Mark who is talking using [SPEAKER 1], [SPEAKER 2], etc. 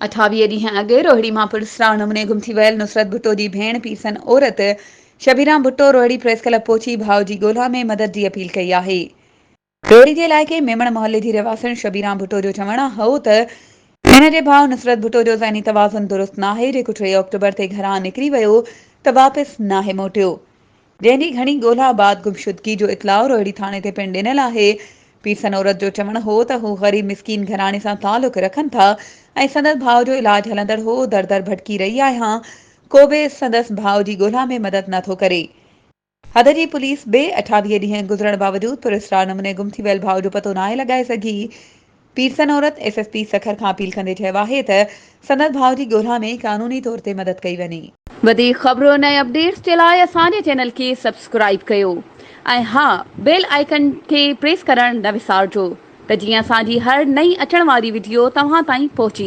[SPEAKER 1] 28 ڏينهن اڳ روهڙي مان پراسرار نموني گم ٿي ويل نصرت ڀٽو جي ڀيڻ پيرسن عورت شبيران ڀٽو روهڙي پريس ڪلب پهچي ڀاء جي ڳولا ۾ مدد جي اپيل ڪئي آهي. روهڙي جي علائقي ميمڻ محلي جي رهواسڻ شبيران ڀٽو جو چوڻ هو ته هن جي ڀاء نصرت ڀٽو جو ذهني توازن درست ناهي جيڪو ٽي آڪٽوبر تي گهران نڪري ويو ته واپس ناهي موٽيو. جنهن جي گهڻي ڳولا بعد گمشدگي جو اطلاع روهڙي ٿاڻي تي پڻ ڏنل آهي. پيرسن عورت جو چوڻ هو ته هو غريب مسڪين گهراڻي سان تعلق رکن ٿا ۽ سندس ڀاء جو علاج هلندڙ هو، در در ڀٽڪي رهي آهيان، ڪو به سندس ڀاء جي ڳولا ۾ مدد نه ٿو ڪري. حد جي پوليس به 28 ڏينهن گذرڻ باوجود پراسرار نموني گم ٿي ويل ڀاء جو پتو ناهي لڳائي سگهي. پيرسن عورت ايس ايس پي سکر کان اپيل ڪندي چيو آهي ته سندس ڀاء جي ڳولا ۾ قانوني طور تي مدد ڪئي وڃي. وڌيڪ خبرن ۽ اپڊيٽس جي لاء اسان جي چينل کي سبسڪرائيب ڪيو ۽ ها بيل آئيڪن کي پريس ڪرڻ نه وسارجو ته جيئن اسان جي هر نئين اچڻ واري وڊيو توهان تائين پهچي.